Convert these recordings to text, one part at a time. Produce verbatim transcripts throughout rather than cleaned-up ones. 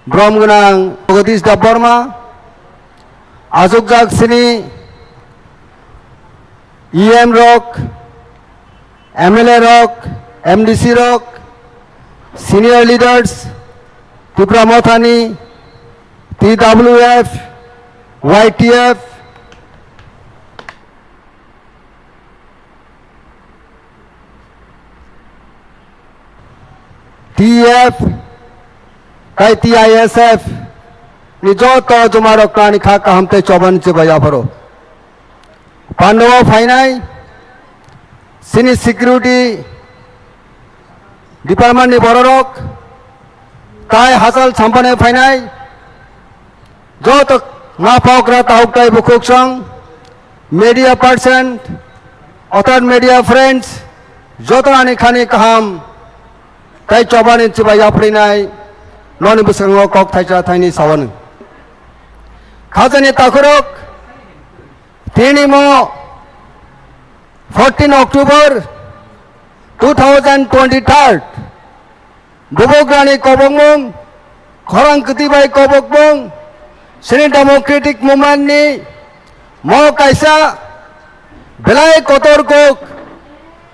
Brom gwnang Jagadish Debbarma, achukjak sini E M rok, M L A rok, M D C rok, senior leaders, Tipra Mothani, T W F, Y T F, T F, tai T I S F ni joto joma rok nani kha kaham tei choba ni chibai apharo. Pandao phainai, sini security department ni bororok, tai hachal sampane phainai, joto ma pokra tahuk tai bukhuk song, media person, other media friends, joto ani khani kaham, tai chobani chibai yaprinai, noni bwskango kok thaisa thaini sawani. Khajani takhurok, tini mo fourteen October two thousand twenty-third, Bubagrani kobokmung, khorang kwtwi bai kobokmung, sini Democratic Movement ni mo kaisa belai kotor kok,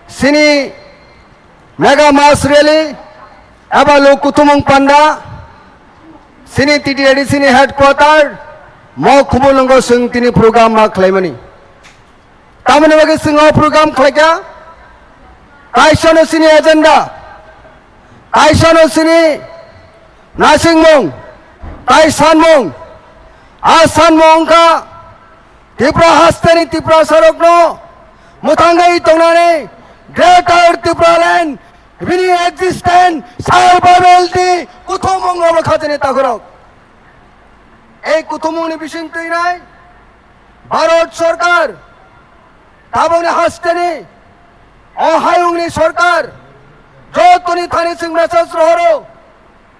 sini mega mass rally, eba lok kuthumung panda, sini T T A D C ni headquarter, mo Khumulwngo chwng tini program ma khlaimani. Tamoni bagwi chwng o program khlaikha, kaisano sini agenda, kaisano sini naisingmung, tai sanmung, a sanmung wngkha Tripura hasteni Tiprasarokno mwthangwi tongnani Greater Tipraland bini existence survival ni kuthumung obo khajani takhurok. Ei kuthumungni bising twinai Bharat Sarkar, tabukni hasteni, o hayungni sarkar, jotoni thani chwng message rohoro,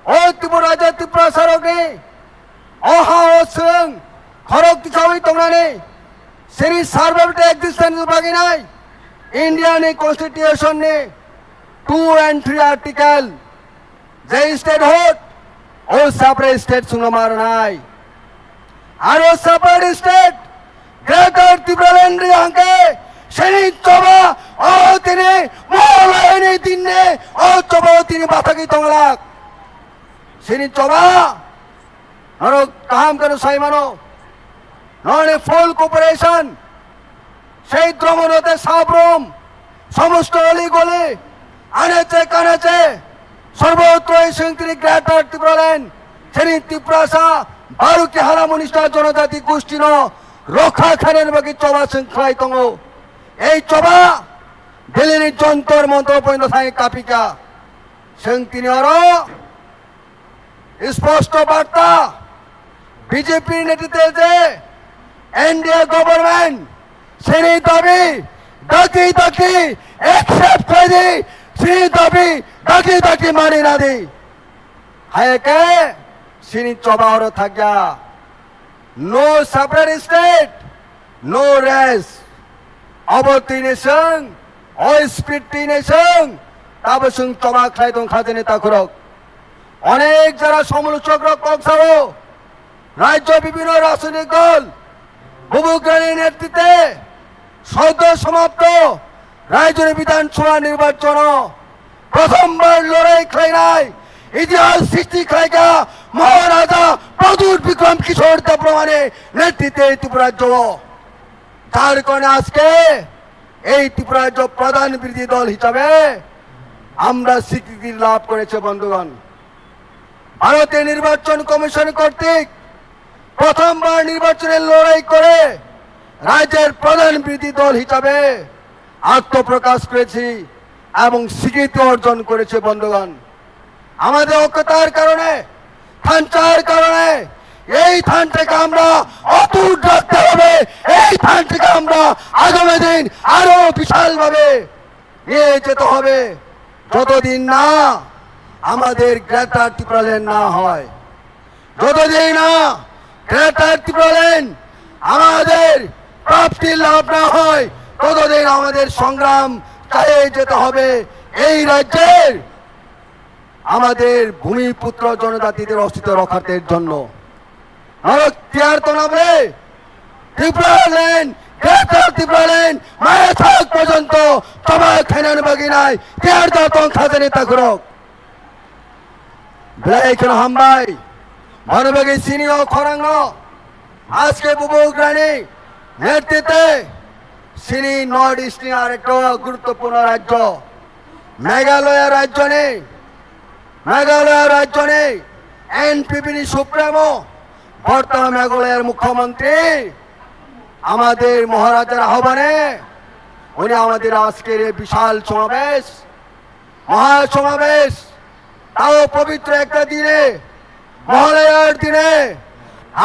o Tripura raja Tiprasarokni, o ha o chwng khorok tisawi tongnani, sini survival existence baginai, India ni constitution ni two and three article, je statehood, o separate state sungno marnai. Aro separate state, Greater Tipraland ri hangke, sini choba, o tini, mo laini dinne, o choba o tini bathagi tonglak. Sini choba, norok kaham kano sai mano. Noni full cooperation. Sei dromonote sabrom, somosto oli goli, aneche kaneche, sorbotroi sengtini Greater Tipraland, seni Tiprasa, Baruki Hala Munista Jonojati Gustino rokha khainani bagwi choba chwng khlai tongo. Ei choba Delhini Jontor Montor porjonto thangwi kapikha. Sengtini oro Sposto barta, B J P netrite je N D A government sini dabi daki daki accept khlaidi, sini dabi daki daki mani nadi. Hai ke sini choba oro thakya. No separate state, no rest. Abo tini seng, o speed tini seng, tabo seng choba khlai tong khajani takhurok. Onek jara somolochok rok kok sao, rajyo bibhinno rajnitik dol, Bubagrani netrite, soddo somapto rajyoni Bidhan Sabha nirbachon o prothom bar lorai khlainai, itihas srishti khlaikha Maharaja Pradyut Bikram Kishore Debbarmani netrite Tripura rajyo o. Jar karone ajke ei Tripura rajyo pradhan birodhi dol hisabe amra swikriti labh korechi bondhugon. ভারতীয় নির্বাচন কমিশন কর্তৃক প্রথমবার নির্বাচনে লড়াই করে রাজ্যের প্রধান বিরোধী দল হিসাবে আত্মপ্রকাশ করেছি এবং স্বীকৃতি অর্জন করেছে বন্ধুগণ। আমাদের ঐক্যতার কারণে, থানচার কারণে এই থানটাকে আমরা অটুট রাখতে হবে। এই থানটাকে আমরা আগামী দিন আরো বিশালভাবে নিয়ে যেতে হবে। যতদিন না আমাদের গ্রেটার ত্রিপুরাল্যান্ড না হয়, যতদিন না গ্রেটার ত্রিপুরাল্যান্ড আমাদের প্রাপ্তির লাভ না হয়, ততদিন আমাদের সংগ্রাম চালিয়ে যেতে হবে। এই রাজ্যের আমাদের ভূমিপুত্র জনজাতিদের অস্তিত্ব রক্ষার্থের জন্য। নরক তিয়ার তো নামলে ত্রিপুরা ল্যান্ড, গ্রেটার ত্রিপুরা ল্যান্ড, মায়া থাক পর্যন্ত তোমার খাইনান বাগি নাই, তিয়ার দা তং খাজানি তাকুরক। Belai kheno hambai, bani bagwi chini o khorangno, aske bubugrani netritwe chini North East ni arekta guruttopurno rajyo, Meghalaya rajyoni, Meghalaya rajyoni N P P ni supremo, বর্তমান মেঘালয়ের মুখ্যমন্ত্রী, আমাদের মহারাজার আহ্বানে উনি আমাদের আজকের এই বিশাল সমাবেশ, মহাসমাবেশ, তাও পবিত্র একটা দিনে, মহালয়ার দিনে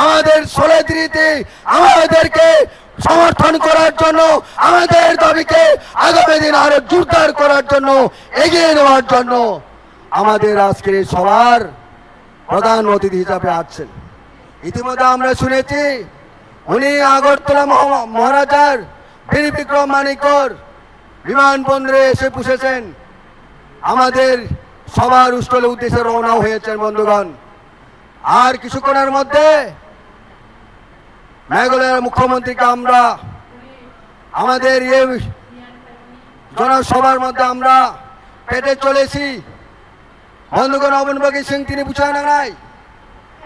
আমাদের solidarity, আমাদেরকে সমর্থন করার জন্য, আমাদের দাবিকে আগামী দিন আরো জোরদার করার জন্য, এগিয়ে নেওয়ার জন্য আমাদের আজকের এই সভার প্রধান অতিথি হিসাবে আসছেন। ইতিমধ্যে আমরা শুনেছি উনি আগরতলা মহা-, মহারাজার বীর বিক্রম মানিকর বিমানবন্দরে এসে পৌঁছেছেন, আমাদের সভার স্থলে উদ্দেশ্যে রওনা হয়েছেন বন্ধুগণ। আর কিছুক্ষণের মধ্যে মেঘালয়ের মুখ্যমন্ত্রীকে আমরা আমাদের এই জনসভার মধ্যে আমরা পেতে চলেছি। Bondhugon, aboni bagwi chwng tini buchana nangnai.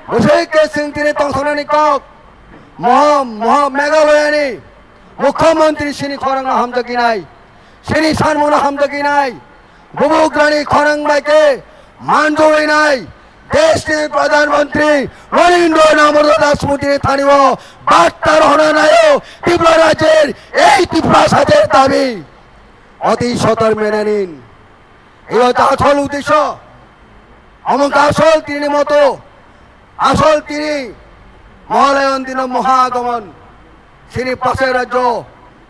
Bwswk khe chwng tini tongthoknani kok. Moha, moha Meghalayani Mukhyamantri chini khorangno hamjaknai. Chini sanmungno hamjaknai. Bubugrani khorang bai khe manjowinai. Deshni Pradhan Mantri Narendra Damodar Das Modi ni thani o barta rohorna naio Tripura rajyer ei Tiprasa der dabi. Oti sotor mene nin. Ei hocche asol uddesho. Omo wngkha asol tini moto. Asol tini Mohalayan dino moha agomon. Chini pasai rajyo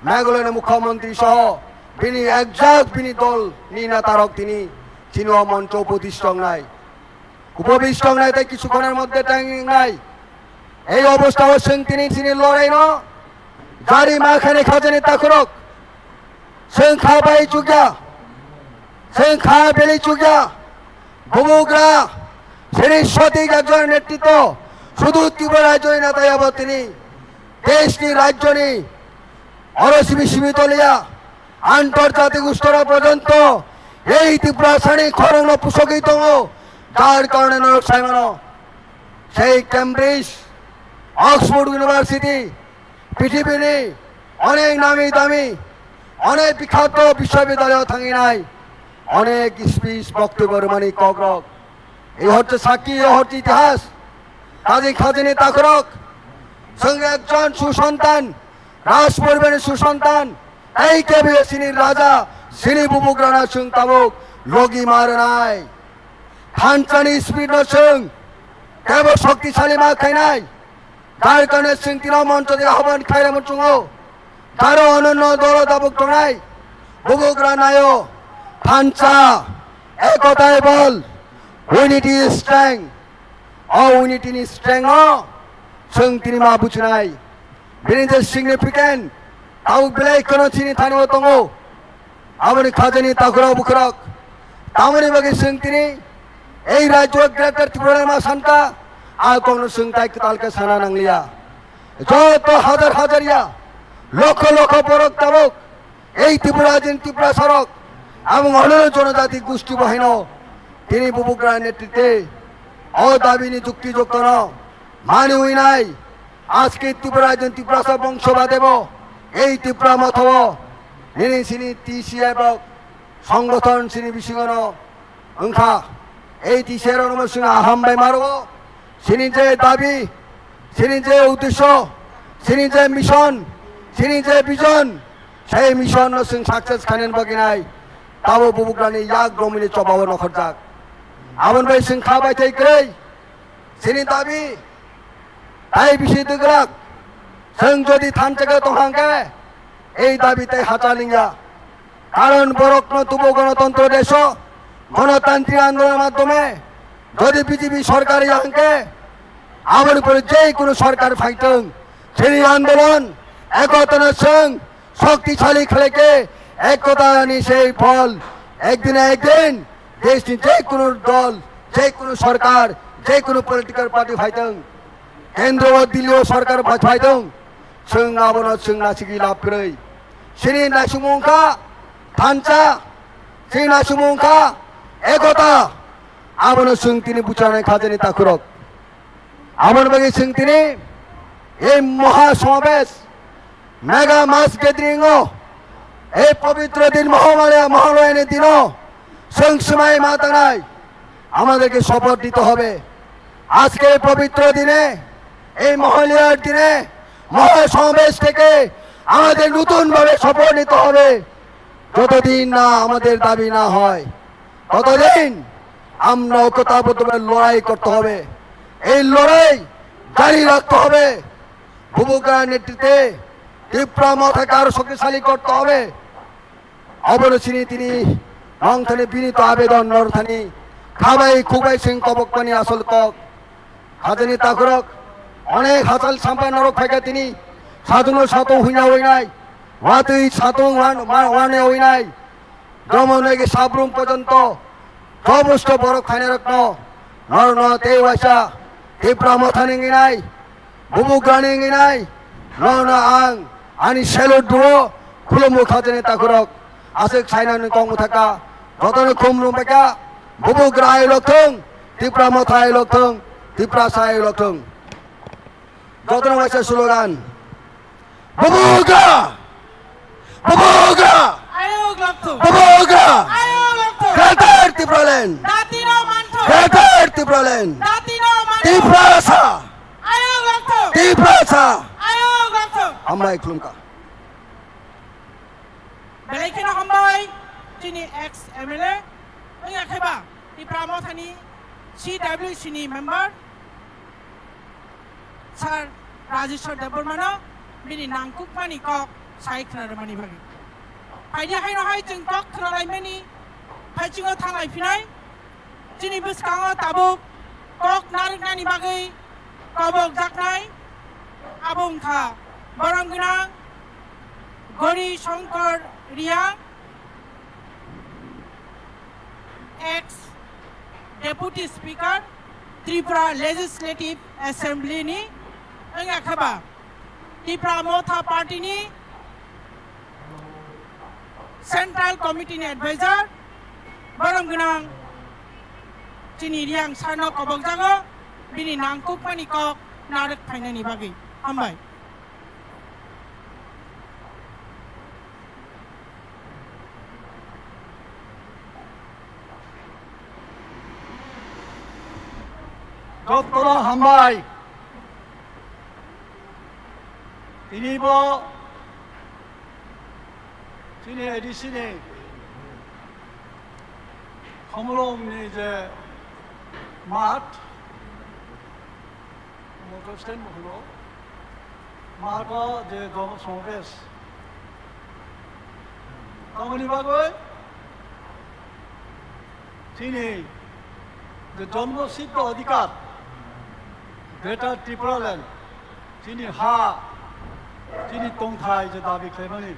Meghalayani Mukhyamantri soho bini ekjak bini dol ni netarok tini chini o moncho upodishto wngnai. Upodishto wngnai tei kichukhonor moddhe tang wngnai. Ei obostha o chwng tini chini loraino jari ma khainai khajani takhurok. Chwng kha bai chukya, chwng kha belai chukya, bubugra, chini sotik ekjon netritwo, sudu Tripura rajyoni natai abo tini, deshni rajyoni, oro simi simi toliya, antorjatik ustoro porjonto, ei Tiprasani khorangno pusogwi tongo, jar karone norok saimano, sei Cambridge, Oxford University, পৃথিবীর অনেক নামি দামি, অনেক বিখ্যাত বিশ্ববিদ্যালয়ে থাকি নাই, অনেক স্পিচ বক্তব্য রুমানি ককরক। এই হচ্ছে সাক্ষী, এই হচ্ছে ইতিহাস। কাজী খাজিনী তাকরক সঙ্গে একজন সুসন্তান, রাজ পরিবারের সুসন্তান, এই কেবিএসিনি রাজা, সিনি বুবুক রানা সিং তাবুক, লগি মার নাই। থানচানি স্পিড নসুং, কেবল শক্তিশালী মা খাইনাই। Dar kane singtino moncho de ahban khaira muchungo. Daro ononno dolo dabuk tongnai. Bubugra nayo. Thansa. Ekotai bol. Unity is strength. O unity ni strength no. Singtini ma buchinai. Bini je significant. Tau belai kono chini thani o tongo. Aboni khajani takhurok bukhurok. Tamoni bagwi chwng tini ei rajyo Greater Tripura ma sanka, a kokno chwng tai kwtal khe sana nangliya. Joto hajar hajar ya, lokho lokho borok tabuk ei Tripura din Tripura sorok, abong ono jonojati gusti bahaino tini bubugra netritwe o dabini jukti joktono mani winai. Aske Tripura din Tiprasa bongso badebo, ei Tripura mothao, nini sini T C F rok, songothon sini bisingono wngkha, ei T C F rokno sini aham bai maro, sini je dabi, sini je uddesho, sini je mission, sini je vision, sei mission no sing success khainani bagwi nai, tabo bubugrani yak romwini chobao nokhorjak. Aboni bai sing kha bai thai kwrwi, sini dabi, Tai bisi dwgrak, chwng jodi thansa khe tong hang khe, ei dabi tai hacha lingya. Karon borokno tubo gonotontro deso, gonotantri andolon madhyome, jodi B J P sorkar ya hang khe, aboni pore je kono sorkar phaitwng, chini andolon ekotano chwng, শক্তিশালী খেলেকে একতা নিশে ফল একদিন না একদিন Deshni je kunu dol, je kunu sorkar, je kunu political party phaitong, kendro o Delhi o sorkar bai phaitong, chwng abono chwng nasigwi lab kwrwi. Chini naisingmung kha thansa, chini naisingmung kha ekota, abono chwng tini buchanai kha chini takhurok. Aboni bagwi chwng tini ei moha somabesh, mega mass gathering o, ei pobitro din Mahalaya, Mahalayani dino chwng swmai ma tangnai, আমাদেরকে শপথ নিতে হবে। আজকে এই পবিত্র দিনে, এই মহালয়ার দিনে, মহা সমাবেশ থেকে আমাদের নতুনভাবে শপথ নিতে হবে। যতদিন না আমাদের দাবি না হয়, ততদিন আমরা ঐক্যতাবদ্ধভাবে লড়াই করতে হবে। এই লড়াই জারি রাখতে হবে। বুবু গ্রার নেতৃত্বে ত্রিপুরা মথাকে আরো শক্তিশালী করতে হবে। Obono chini tini nongthani binito abedon northani khabai khukbai sing kobokmani asol kok. Hajani takhurok onek hachal sampai norok phaikha tini. Satung no satung huina huinai. Watwi satung wan-, wa-, wane huinai. Jomo negi sabrum pojonto. Jobosto borok khainai rokno. Norno tei waisa. Tipra mothani nginai. Bubugrani nginai, nono ang ani salute duo, khulumu khatini takhurok, aswk sainani kok mwthaka, jotono khum rwmbaika, Bubugra ai lokthung, Tipra Motha ai lokthung, Tiprasa ai lokthung. Jotono waisa slogan, Bubugra! Bubugra! Ayok lokthung! Bubugra! Ayok lokthung! Greater Tipraland! Datino mantho! Greater Tipraland! Datino mantho! Tiprasa! Ayok lokthung! Tiprasa! Ayok lokthung! Hambai khulumkha. Belai kheno hambai chini ex M L A, wngya kheba Tipra Mothani C W C ni member, Sir Rajeshwar Debbarmano bini nangkukmani kok sai khwnarwmani bagwi. Phaidi haino hai chwng kok khwnalaimani phaichungo thanglai phinai. Chini bwskango tabuk kok narwknani bagwi kobokjaknai abo wngkha borom gwnang Gori Shankar Reang, ex Deputy Speaker Tripura Legislative Assembly ni, wngya kheba Tipra Motha Party ni Central Committee ni Advisor, borom gwnang chini Reang sir no kobokjago, bini nangkukmani kok narwk phainani bagwi. Hambai. Jottono hambai. Tini bo chini A D C ni Khumulwng ni je math, motor stand bo hwno, matho je jono somabesh. Tamoni bagwi chini je jonmo siddho adhikar, Greater Tipraland, chini ha, chini tongthai je dabi khlaimani,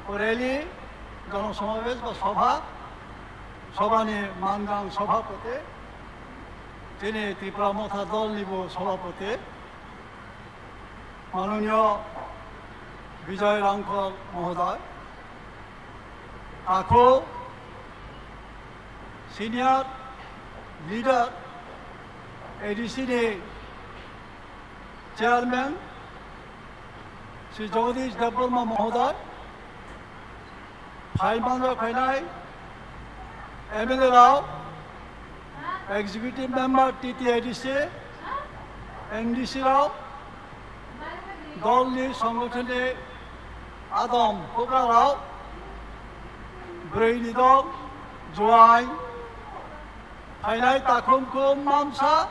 o rally, jonosomabesh ba sobha, sobhani mangang sobhapati, chini Tipra Motha dolnibo sobhapati, Manoniyo Bijoy Rangkhol mohoday, takhu senior leader A D C ni chairman Shri Jagadish Debbarma mohoday, phaimanjak phainai M L A rao, executive member T T A D C, M D C rao, dolni songothonni adom hukra rao, bwrwini dol, juain, phainai takhum khum mamsa,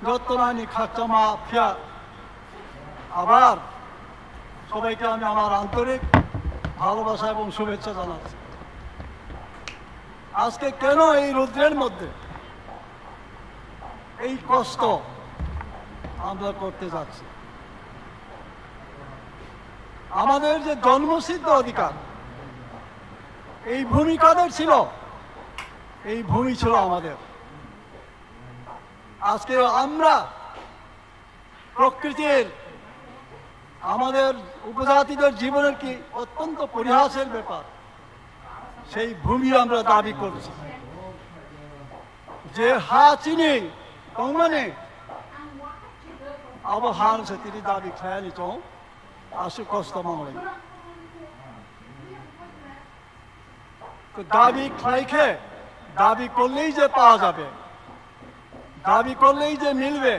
jottonani khakchangma phiya. আবার সবাইকে আমি আমার আন্তরিক ভালোবাসা এবং শুভেচ্ছা জানাচ্ছি। আজকে কেন এই রৌদ্রের মধ্যে এই কষ্ট আমরা করতে যাচ্ছি? আমাদের যে জন্মসিদ্ধ অধিকার, এই ভূমি কাদের ছিল? এই ভূমি ছিল আমাদের। আজকে আমরা প্রকৃতির, আমাদের উপজাতিদের জীবনের কি অত্যন্ত পরিহাসের ব্যাপার, সেই ভূমি আমরা দাবি করছি। যে হা চিনি তংমানে আবহান সে তিনি দাবি খায়ানি চং আসু কষ্ট মামলাই। তো দাবি খাইখে, দাবি করলেই যে পাওয়া যাবে, দাবি করলেই যে মিলবে,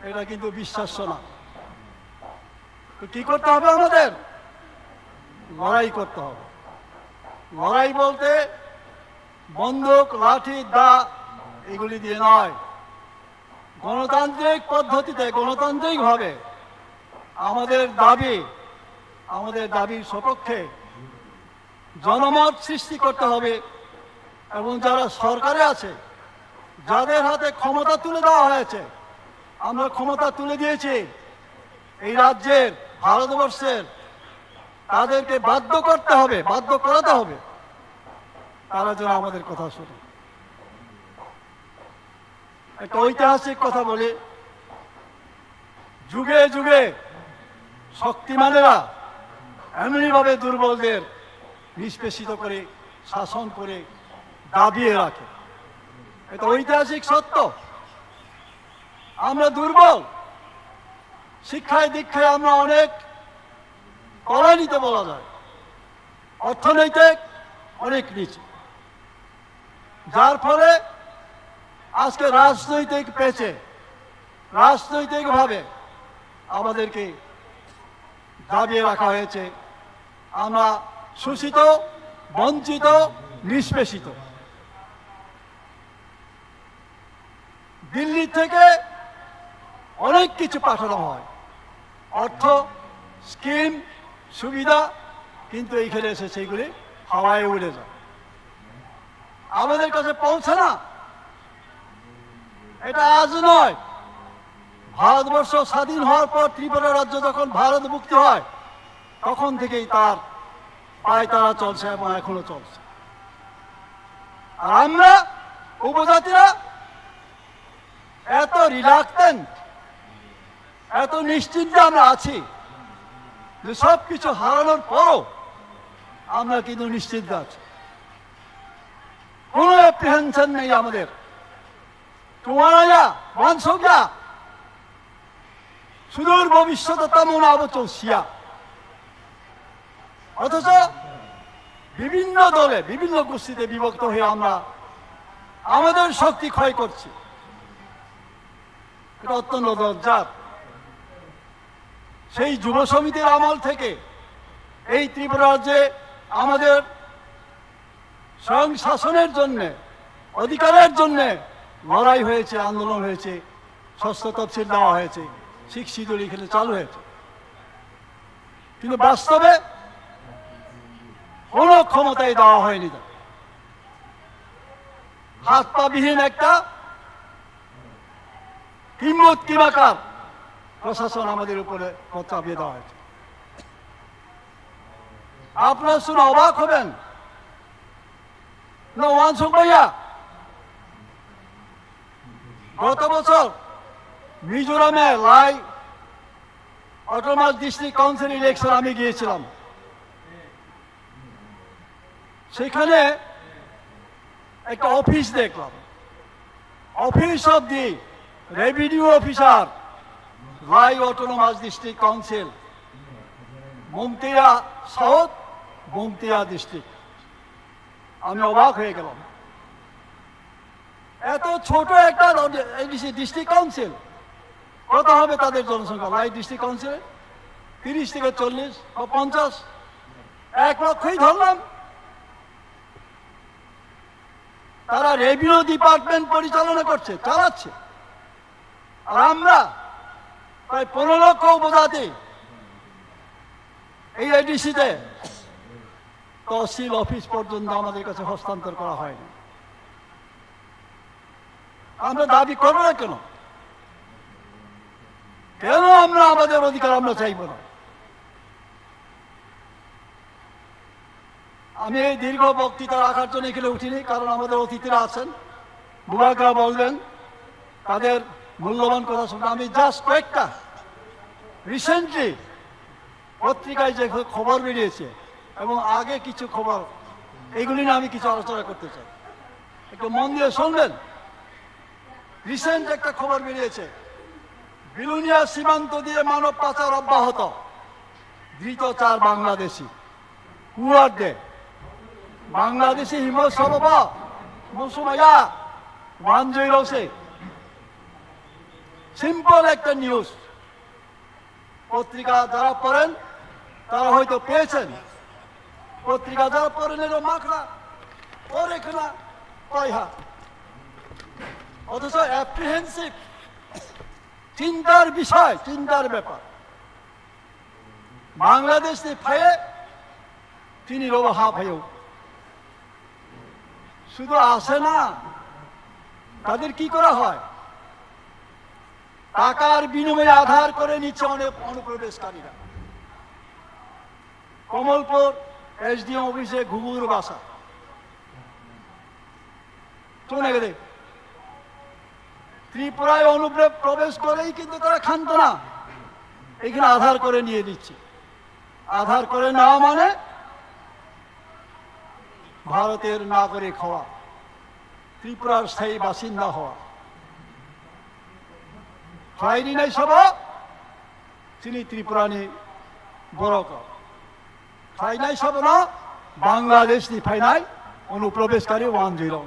এটা কিন্তু বিশ্বাস্য না। তো কি করতে হবে আমাদের? লড়াই করতে হবে। লড়াই বলতে বন্দুক, লাঠি, দা এগুলি দিয়ে নয়। গণতান্ত্রিক পদ্ধতিতে, গণতান্ত্রিকভাবে আমাদের দাবি, আমাদের দাবির সপক্ষে জনমত সৃষ্টি করতে হবে এবং যারা সরকারে আছে, যাদের হাতে ক্ষমতা তুলে দেওয়া হয়েছে, আমরা ক্ষমতা তুলে দিয়েছি এই রাজ্যের, ভারতবর্ষের, তাদেরকে বাধ্য করতে হবে, বাধ্য করাতে হবে, তারা যেন আমাদের কথা শুনে। একটা ঐতিহাসিক কথা বলি, যুগে যুগে শক্তিমানেরা এমনিভাবে দুর্বলদের নিষ্পেষিত করে, শাসন করে, দাবিয়ে রাখে। এটা ঐতিহাসিক সত্য। আমরা দুর্বল, শিক্ষায় দীক্ষায় আমরা অনেক তলানিতে বলা যায়, অর্থনৈতিক অনেক নিচে, যার ফলে আজকে রাজনৈতিক পেচে, রাজনৈতিকভাবে আমাদেরকে দাবিয়ে রাখা হয়েছে। আমরা শোষিত, বঞ্চিত, নিষ্পেষিত। দিল্লি থেকে অনেক কিছু পাঠানো হয়, অর্থ, স্কিম, সুবিধা, কিন্তু এইখানে এসে সেইগুলি হাওয়ায় উড়ে যায়, আমাদের কাছে পৌঁছে না। এটা আজ নয়, ভারতবর্ষ স্বাধীন হওয়ার পর ত্রিপুরা রাজ্য যখন ভারত মুক্তি হয়, তখন থেকেই তার পায়তারা চলছে এবং এখনো চলছে। আর আমরা উপজাতিরা এত রিলাক্টেন্ট, এত নিশ্চিন্তে আমরা আছি যে সব কিছু হারানোর পরও আমরা কিন্তু নিশ্চিন্তে আছি, কোনো অ্যাপ্রিহেনশন নেই আমাদের। তোমারা যা, মানসুক যা, সুদূর ভবিষ্যতে তেমন আবচল শিয়া। অথচ বিভিন্ন দলে, বিভিন্ন গোষ্ঠীতে বিভক্ত হয়ে আমরা আমাদের শক্তি ক্ষয় করছি। এটা অত্যন্ত লজ্জার। সেই যুব সমিতির আমল থেকে এই ত্রিপুরা রাজ্যে আমাদের স্বয়ং শাসনের জন্যে, অধিকারের জন্যে লড়াই হয়েছে, আন্দোলন হয়েছে, ষষ্ঠ তফসিল দেওয়া হয়েছে, সিক্স শিডিউল এখানে চালু হয়েছে। কিন্তু বাস্তবে কোনো ক্ষমতাই দেওয়া হয়নি তাকে। হাত পা বিহীন একটা কিম্মত কিমাকার প্রশাসন আমাদের উপরে চাপিয়ে দেওয়া হয়েছে। আপনারা শুনে অবাক হবেন, না, ওয়ানসুক ভাইয়া, গত বছর মিজোরামে লাই অটোনমাস ডিস্ট্রিক্ট কাউন্সিল ইলেকশন আমি গিয়েছিলাম। সেখানে একটা অফিস দেখলাম, office of the revenue officer, lie autonomous district council, মুমতিয়া সাউথ, মুমতিয়া ডিস্ট্রিক্ট। আমি অবাক হয়ে গেলাম, এত ছোট একটা এডিসি ডিস্ট্রিক্ট কাউন্সিল, কত হবে তাদের জনসংখ্যা? লাই ডিস্ট্রিক্ট কাউন্সিলে তিরিশ থেকে চল্লিশ বা পঞ্চাশ, এক লক্ষই ধরলাম। তারা রেভিনিউ ডিপার্টমেন্ট পরিচালনা করছে, চালাচ্ছে। আর আমরা প্রায় পনেরো লক্ষ উপজাতি এই এডিসিতে তহসিল অফিস পর্যন্ত আমাদের কাছে হস্তান্তর করা হয়নি। আমরা দাবি করবো না কেন? কেন আমরা আমাদের অধিকার আমরা চাইবো না? আমি এই দীর্ঘ বক্তৃতা রাখার জন্য এখানে উঠিনি, কারণ আমাদের অতিথিরা আছেন, বুবাকরা বলবেন, তাদের মূল্যবান কথা শুনতে। আমি জাস্ট কয়েকটা রিসেন্টলি পত্রিকায় যে খবর বেরিয়েছে এবং আগে কিছু খবর, এগুলি নিয়ে আমি কিছু আলোচনা করতে চাই। একটু মন দিয়ে শুনবেন। রিসেন্ট একটা খবর বেরিয়েছে, বিলোনিয়া সীমান্ত দিয়ে মানব পাচার অব্যাহত, ধৃত চার বাংলাদেশি। Who are they? বাংলাদেশি হিমো সববা মুসুমাইয়া ওয়ান জিরো সিক্স। সিম্পল একটা নিউজ। পত্রিকা যারা পড়েন, তারা হয়তো পেয়েছেন। পত্রিকা যারা পড়েন, এটা মাখরা পরে কিনা পাইহা। অথচ অ্যাপ্রিহেন্সিভ, চিন্তার বিষয়, চিন্তার ব্যাপার। বাংলাদেশ থেকে ফায়ে তিনি রোবো হা ফাইও। শুধু আসে না, তাদের কি করা হয়? টাকার বিনিময়ে আধার করে নিচ্ছে অনেক অনুপ্রবেশকারীরা। কমলপুর এসডিএম অফিসে ঘুঘুর বাসা। চলে গেলে ত্রিপুরায় অনুপ্রবেশ করেই কিন্তু তারা ক্ষান্ত না, এখানে আধার করে নিয়ে নিচ্ছে। আধার করে নেওয়া মানে ভারতের নাগরিক হওয়া, ত্রিপুরার স্থায়ী বাসিন্দা হওয়া। Khlaini nai sabo chini Tripura ni borok. Khlainai sabo no Bangladesh ni phainai অনুপ্রবেশকারী ওয়ান জিরো।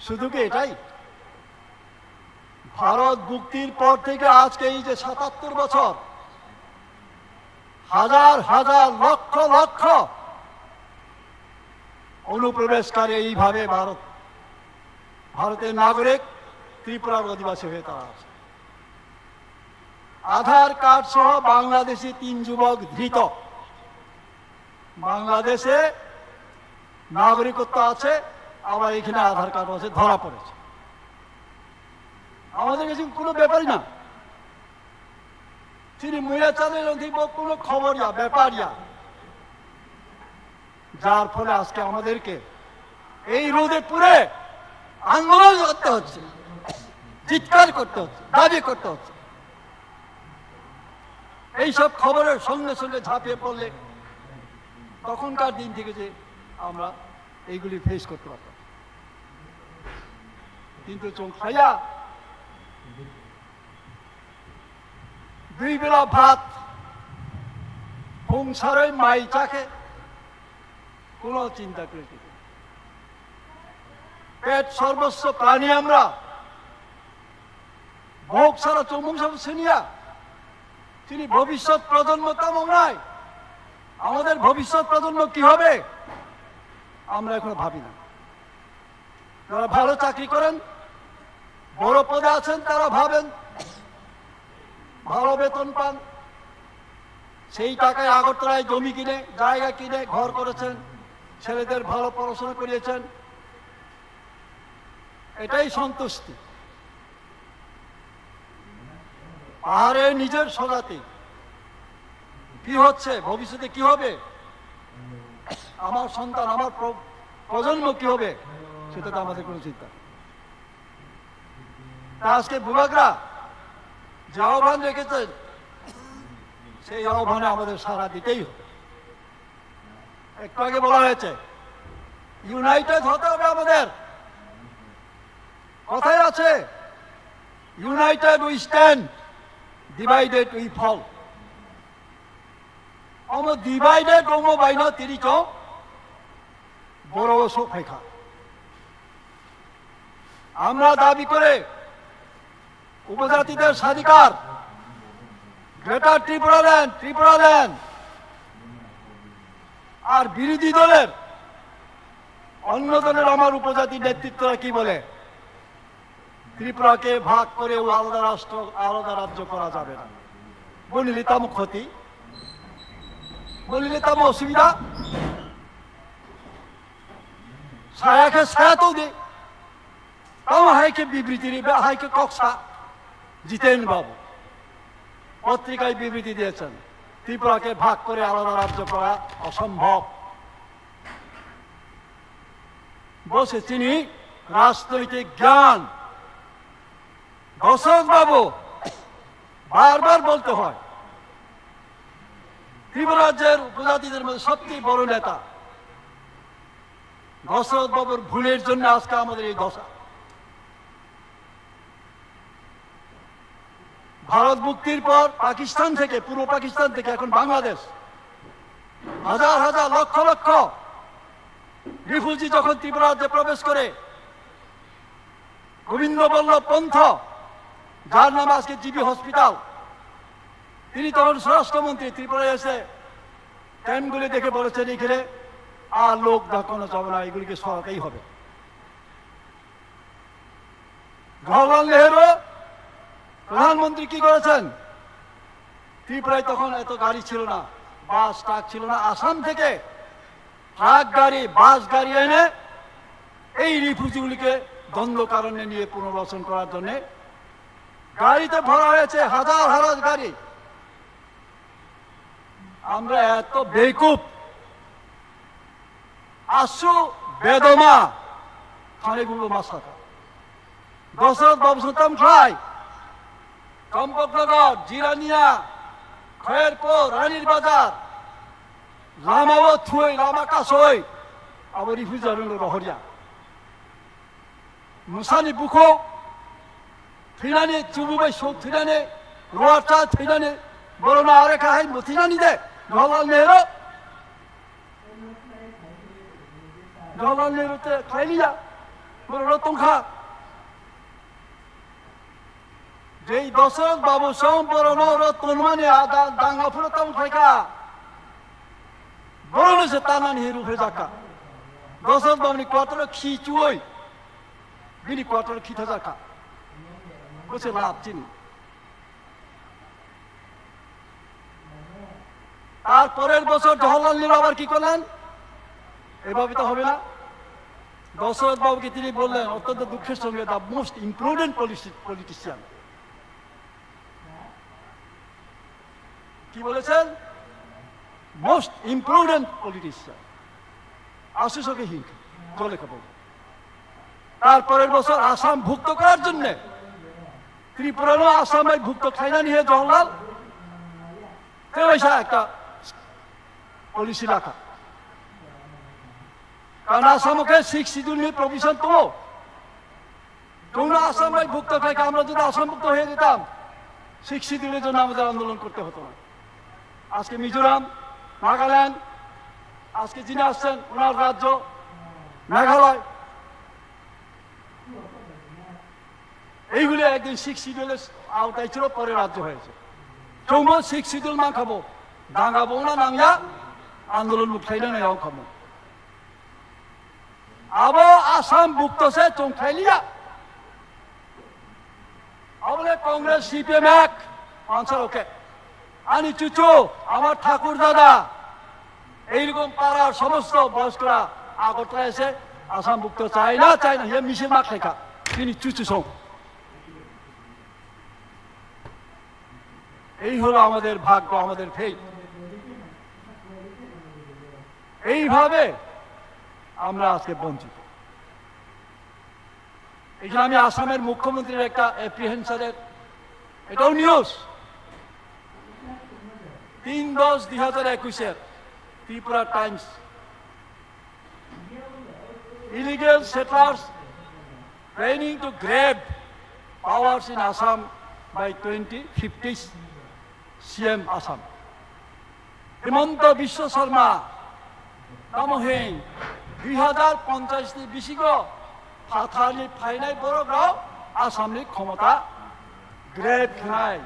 শুধু কি এটাই? ভারত মুক্তির পর থেকে আজকে এই যে সাতাত্তর বছর, হাজার হাজার, লক্ষ লক্ষ অনুপ্রবেশকারী এইভাবে ভারত, ভারতের নাগরিক, ত্রিপুরার অধিবাসী হয়ে তারা আছে। আধার কার্ড সহ বাংলাদেশি তিন যুবক ধৃত। বাংলাদেশে নাগরিকত্ব আছে, আবার এখানে আধার কার্ড আছে, ধরা পড়েছে। আমাদের কাছে কোনো ব্যাপারই না। তিনি মুয়া চালে রন্ধিব কোনো খবর ইয়া, ব্যাপার ইয়া। যার ফলে আজকে আমাদেরকে এই রোদে পুড়ে আন্দোলন করতে হচ্ছে, চিৎকার করতে হচ্ছে, দাবি করতে হচ্ছে। এইসব খবরের সঙ্গে সঙ্গে ঝাঁপিয়ে পড়লে তখনকার দিন থেকে যে আমরা এইগুলি ফেস করতে পারতাম। কিন্তু চোখ খাইয়া দুই বেলা ভাত, সংসারে মাই চাকে, কোনো চিন্তা করে কি? পেট সর্বস্ব প্রাণী আমরা। ভোগ ছাড়া চুমুং সব শুনিয়া। তিনি ভবিষ্যৎ প্রজন্ম তেমন নাই। আমাদের ভবিষ্যৎ প্রজন্ম কি হবে, আমরা এখনো ভাবি না। যারা ভালো চাকরি করেন, বড় পদে আছেন, তারা ভাবেন, ভালো বেতন পান, সেই টাকায় আগরতলায় জমি কিনে, জায়গা কিনে ঘর করেছেন, ছেলেদের ভালো পড়াশোনা করিয়েছেন, এটাই সন্তুষ্টি। পাহাড়ে নিজের স্বজাতি কি হচ্ছে, ভবিষ্যতে কি হবে, আমার সন্তান, আমার প্র-, প্রজন্ম কি হবে, সেটা তো আমাদের কোনো চিন্তা নেই। তা আজকে বুবাকরা যে আহ্বান রেখেছেন, সেই আহ্বানে আমাদের সাড়া দিতেই হবে। একটু আগে বলা হয়েছে, ইউনাইটেড হতে হবে আমাদের। কথায় আছে, "United we stand, divided we fall." Omo divided omo baino tini chong boro o sok phaikha. আমরা দাবি করে উপজাতিদের স্বাধিকার, গ্রেটার ত্রিপুরাল্যান্ড, ত্রিপুরাল্যান্ড, আর বিরোধী দলের, অন্য দলের আমার উপজাতি নেতৃত্বরা কি বলে, ত্রিপুরাকে ভাগ করে ও আলাদা রাষ্ট্র, আলাদা রাজ্য করা যাবে না। বলিলে তামো ক্ষতি, বলিলে তামো অসুবিধা। সায়াকে সায়া তো দে। তাও হাইকে বিবৃতি দিবে, হাইকে ককসা জিতেন বাবু পত্রিকায় বিবৃতি দিয়েছেন। ত্রিপুরাকে ভাগ করে আলাদা রাজ্য করা অসম্ভব। বসে চিনি রাজনৈতিক জ্ঞান। দশরথ বাবু বারবার বলতে হয়, ত্রিপুরা রাজ্যের উপজাতিদের মধ্যে সবচেয়ে বড় নেতা দশরথ বাবুর ভুলের জন্য আজকে আমাদের এই দশা। ভারত মুক্তির পর পাকিস্তান থেকে, পূর্ব পাকিস্তান থেকে এখন বাংলাদেশ, হাজার হাজার, লক্ষ লক্ষ রিফিউজি যখন ত্রিপুরা রাজ্যে প্রবেশ করে, গোবিন্দ বল্লভ পন্থ, যার নাম আজকে জিবি হসপিটাল, তিনি তখন স্বরাষ্ট্রমন্ত্রী, ত্রিপুরায় এসে ক্যাম্পগুলি দেখে বলেছেন, "এখানে আর লোক দেখানো যাবে না, এগুলিকে সরাতেই হবে।" জওহরলাল নেহেরু প্রধানমন্ত্রী কি করেছেন? ত্রিপুরায় তখন এত গাড়ি ছিল না, বাস ট্রাক ছিল না। আসাম থেকে ট্রাক গাড়ি, বাস গাড়ি এনে এই রিফিউজিগুলিকে দণ্ডকারণ্যে নিয়ে পুনর্বাসন করার জন্য গাড়িতে ভরা হয়েছে, হাজার হাজার গাড়ি। আমরা এত বেকুব, আসু বেদমা, খানে গুলো মাসাকা। দশরথ বাবু সন্তান খাই, চম্পকনগর, জিরানিয়া, খয়েরপুর, রানীর বাজার, লামাও থুই, লামা কাসই, abo রিফিউজি রোহরিয়া। Musani bukhuk thwinani, chubu bai sok thwinani, ruarcha thwinani, borokno are kha hai bo thwinani de, Jawaharlal Nehru. Jawaharlal Nehru te khlai liya, borokno tongkha. Jei Dosoroth Babu song borokno oro tonmani a da-, danga phuru tamo khlaikha. Borokno se tanani he ruphe jakha. Dosoroth Babuni quarter o khi chuoi. Bini quarter khitha jakha. Bose lab chini. তার পরের বছর জওহরলাল নেহরু আবার কি করলেন? এভাবে তো হবে না। দশরথ বাবুকে তিনি বললেন, অত্যন্ত দুঃখের সঙ্গে, "The most imprudent politi-, politician।" কি বলেছেন? "Most imprudent politician।" আশিস ওকে হিংসা, জলে খাবো। তার পরের বছর আসাম ভুক্ত করার জন্য ত্রিপুরারও আসামে ভুক্ত খাইনানি হে জওহরলাল, তেমন একটা পলিসি রাখা। কারণ আসামকে সিক্স শিডিউল নিয়ে প্রভিশন তো, তোমরা আসাম ভাই ভুক্ত থাকে, আমরা যদি আসাম ভুক্ত হয়ে যেতাম, সিক্স শিডিউলের জন্য আমাদের আন্দোলন করতে হতো না। আজকে মিজোরাম, নাগাল্যান্ড, আজকে যিনি আসছেন, ওনার রাজ্য মেঘালয়, এইগুলি একদিন সিক্স শিডিউলের আওতায় ছিল, পরে রাজ্য হয়েছে। চৌম্বল সিক্স শিডিউল মাংখাবো, দাঙ্গা বৌনা নাংয়া, আন্দোলন উঠাইলে না খাবো। Abo Assam bukto se chongkhailiya. Abole Congress, C P M ek, answer okay. Ani chuchu, amar thakur dada, এইরকম পাড়ার সমস্ত বয়স্করা আগরতলা এসে আসাম ভুক্ত চায় না, চায় না, হে মিছিল মাঠ লেখা, তিনি চুচু সং। এই হলো আমাদের ভাগ্য, আমাদের ফেট। এইভাবে আমরা আজকে বঞ্চিত। এখানে আমি আসামের মুখ্যমন্ত্রীর একটা অ্যাপ্রিহেনশনের, এটাও নিউজ, তিন দশ দুই হাজার একুশের Tripura Times, illegal settlers planning to grab powers in Assam by twenty fifty, C M Assam. Himanta Biswa Sarma, tamo hing, dui hajar ponchas ni bisingo phathar ni phainai borok rok Assam ni khomota grab khnai,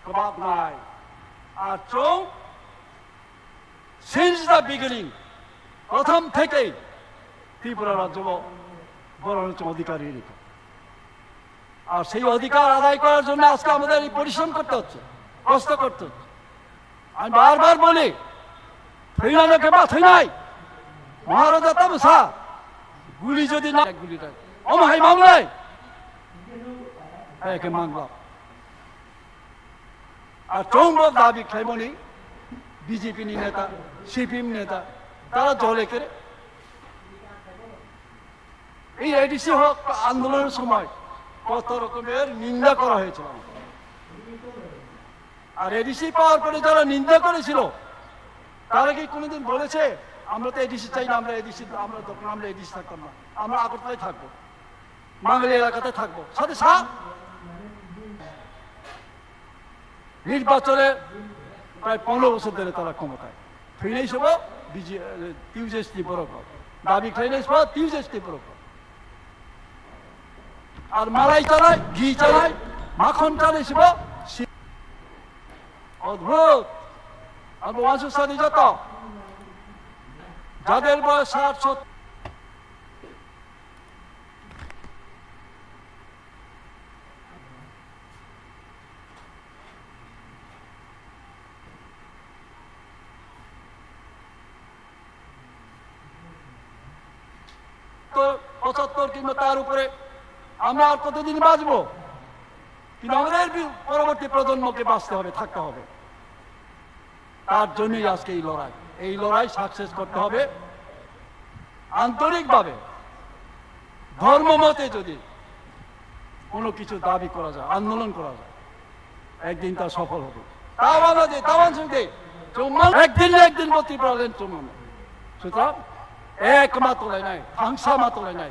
kwbak nai. Ar chwng since the beginning, প্রথম থেকেই ত্রিপুরা রাজ্য বড় অধিকারী। আর সেই অধিকার আদায় করার জন্য আজকে আমাদের এই পরিশ্রম করতে হচ্ছে, কষ্ট করতে হচ্ছে। আমি বারবার বলি, থইনাকে বা থইনাই, মহারাজা তামসা, গুলি যদি না, গুলিটা, অমহাই মামলায়, একে মামলা। আর চৌম্বক দাবি খাইমনি বিজেপি নি নেতা, সিপিএম নেতা, তারা জলে করে এই এডিসি হক আন্দোলনের সময় কত রকমের নিন্দা করা হয়েছিল। আর এডিসি পাওয়ার পরে যারা নিন্দা করেছিল, তারা কি কোনোদিন বলেছে, "আমরা তো এডিসি চাই না, আমরা এডিসি, আমরা দরকার, আমরা এডিসি থাকতাম না, আমরা আগরতলায় থাকবো, বাঙালি এলাকাতে থাকবো"? সাথে সাথ নির্বাচনে প্রায় পনেরো বছর ধরে তারা ক্ষমতায়। ফিরে এসব বিজে-, টিউজেস ত্রিপুরা দাবি খাইলে এসব টিউজেস ত্রিপুরা। আর মালাই চালায়, ঘি চালায়, মাখন চালায়, শিব, শিব। অদ্ভুত। আর বংশ সাথে যত, যাদের বয়স ষাট সত্তর, তো পঁচাত্তর কিংবা তার উপরে, আমরা আর কতদিন বাঁচবো? কিন্তু আমাদের বি-, পরবর্তী প্রজন্মকে বাঁচতে হবে, থাকতে হবে। তার জন্যই আজকে এই লড়াই। এই লড়াই সাকসেস করতে হবে আন্তরিকভাবে, ধর্ম মতে যদি কোনো কিছু দাবি করা যায়, আন্দোলন করা যায়, একদিন তা সফল হবে। Tawan de, tawan sung de, chumang, ekdin, ekdin bo Tipraland chumang. Sutra, ek ma tolai nai, thangsa ma tolai nai.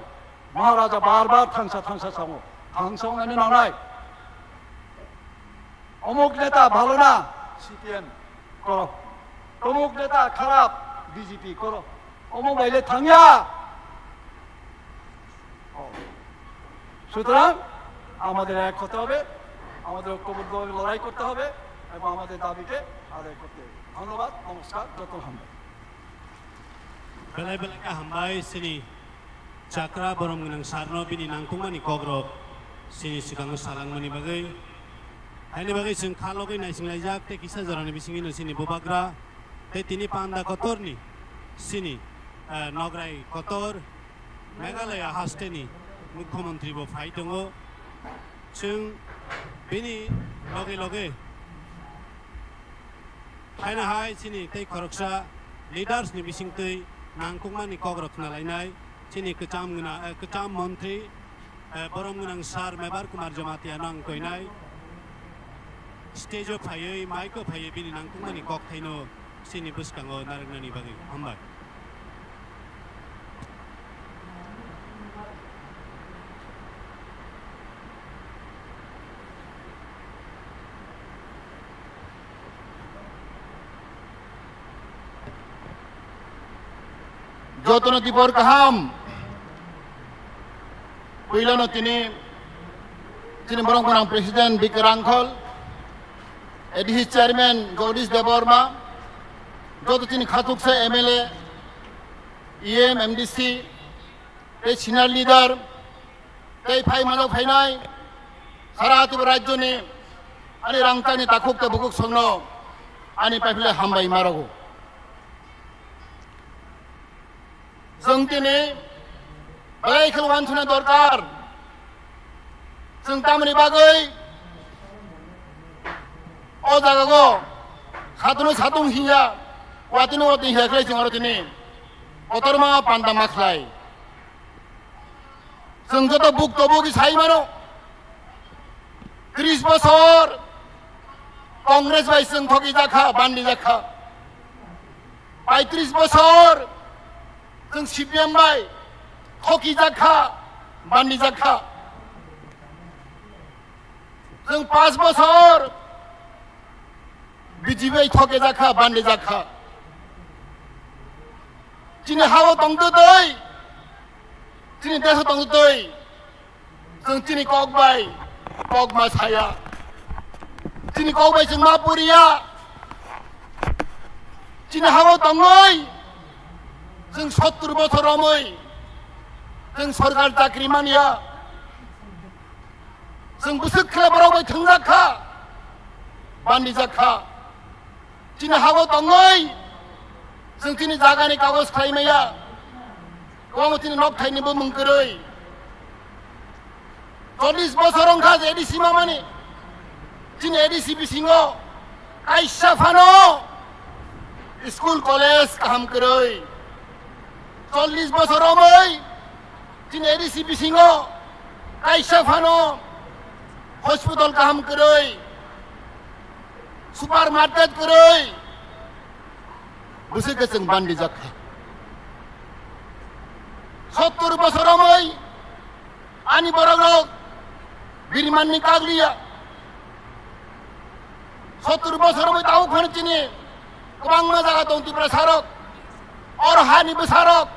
Maharaja bar bar thangsa, thangsa sango. Thangsa nani nanai. Omuk neta bhalo na, C P M koro. Omuk neta kharap, B J P koro. Omuk baile thangya. সুতরাং আমাদের এক হতে হবে, আমাদের ঐক্যবদ্ধভাবে লড়াই করতে হবে এবং আমাদের দাবিকে আদায় করতে হবে। ধন্যবাদ, নমস্কার, যত হামবাই। Belai belai khe hambai chini chakra borom gwnang sarno bini nangkukmani kokrok chini swkango salangmani bagwi. Haini bagwi chwng kha logwi naisinglaijak tei kisa jorani bisingino chini bubagra tei tini panda kotorni chini, eh, nograi kotor Meghalaya hasteni Mukhyamantri bo phai tongo. Chwng bini loge loge phaina hai chini tei khoroksa leaders ni bisingtwi nangkukmani kokrok khna lainai chini kwcham gwnang, eh, kwcham montri, eh, borom gwnang sir Mebar Kumar Jamatia no ang koinai stage o phaiwi, mic o phaiwi bini nangkukmani kokthaino chini bwskango narwknani bagwi. Hambai. Jotono tibor kaham. Puilano tini chini borok gwnang President B K Rangkhol, A D C Chairman Jagadish Debbarma, joto chini khatuksa M L A, E M, M D C, tei senior leader, tei phai manjak phainai sara Tripura rajyoni ani rangchakni takhuk tei bukhuk songno ani paiphile hambai marogo. Chwng tini belai khe uansukna dorkar. Chwng tamoni bagwi o jagao satung satung hiya, watini watini hiya khlai chwng oro tini kotorma panda ma khlai. Chwng joto bukto bugi sai mano, tris bosor Congress bai chwng thoki jakha, bandi jakha. Paitris bosor chwng C P M bai thoki jakha, bandi jakha. Chwng pas bosor B J P bai thoke jakha, bandi jakha. Chini hao tongtwtwi, chini deso tongtwtwi, chwng chini kok bai kok ma saya. Chini kok bai chwng ma puriya. Chini hao tongwi chwng sottur bosor romwi chwng sorkar chakri manya. Chwng bwswk khe borok bai thwngjak kha, bandi jak kha. Chini hao tongwi chwng chini jagani kagoj khlai maya. Kwbangma chini nok thaini bumung kwrwi. Chollish bosor wngkha je A D C mamani. Chini A D C bisingo Kaisa phano school college kaham kwrwi. Chollish bosor romwi chini A D C bisingo kaisa phano hospital kaham kwrwi, supermarket kwrwi, bwswk khe chwng bandijak kha. Sottur bosor romwi ani borok rok birmanni kagliya. Sottur bosor romwi tabuk phano chini kwbangma jaga tong Tiprasa rok, oro hani bwsa rok,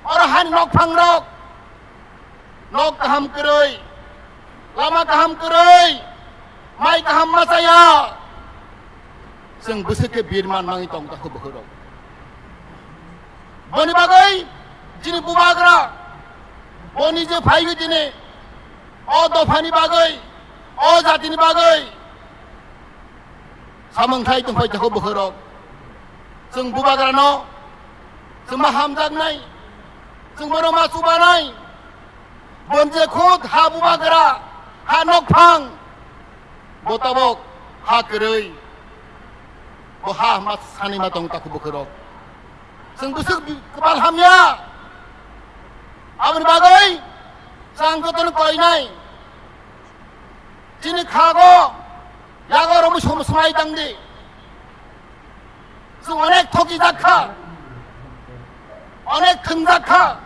oro hani nokphang rok, nok kaham kwrwi, lama kaham kwrwi, mai kaham ma chaya. Chwng bwswk khe birman mangwi tong takhuk bukhuk rok. Boni bagwi chini bubagra, boni je phaiwi tini o dophani bagwi, o jatini bagwi samung khlai tongphai takhuk bukhuk rok. Chwng bubagrano chwng ma hamjaknai, chwng bono ma chubanai. Bon je khud ha bubagra, ha nokphang, bo tabok ha kwrwi, bo ha ma sani ma tong takhuk bukhuk rok. Chwng bwswk bi-, kwbal hamya. Aboni bagwi chwng jotono koinai. Chini khago yago romwi som-, swmai tangdi. Chwng onek thokijak kha, onek thwngjak kha,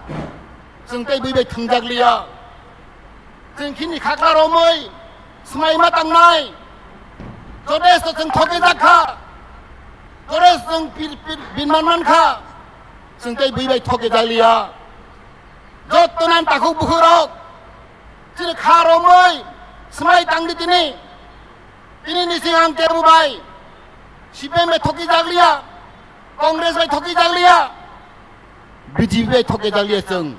chwng tei bui bai thwngjak liya. Chwng khini khakla romwi swmai ma tangnai. Jodesto chwng thokijak kha, jodesto chwng pir-, pir-, binman man kha, chwng tei bui bai thokijak liya. Jotto nan takhuk bukhuk rok chini kha romwi swmai tangdi tini. Tini nising ang kebu bai C P M bai thokijak liya, Congress bai thokijak liya, B J P bai thokijak liya chwng.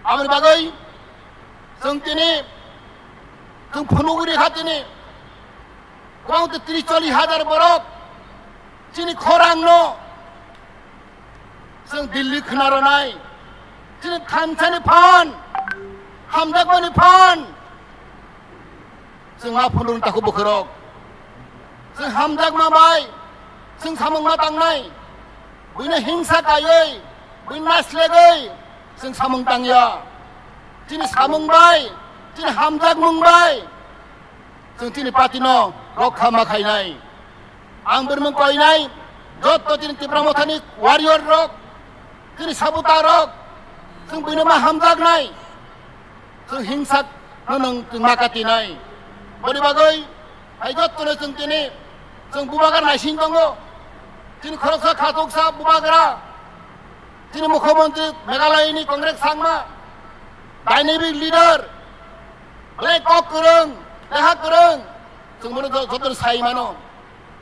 Aboni bagwi chwng tini chwng phunugwi rikha tini. Kwbang tei tris chollish hajar borok chini khorangno chwng Delhi khna rwnai. Chini thansani phan, hamjakmani phan chwng ma phunukni takhuk bukhuk rok. Chwng hamjakma bai chwng samung ma tangnai. Buino hingsa kaiwi, buino naslegwi chwng samung tangya. Chini samung bai, chini hamjakmung bai chwng chini party no rokha ma khainai. Ang birmung koinai, jotto chini Tipra Mothani warrior rok, chini sabuta rok, chwng buino ma hamjaknai, chwng hingsa no nwng chwng ma katinai. Boni bagwi hai jotto no chwng tini chwng bubagra naising tongo. Chini khoroksa khatuksa bubagra, chini mukhyamantri Meghalaya ni Congress sangma, dynamic leader, belai kok kwrwng, leha kwrwng, chwng bono jo-, jotono sai mano.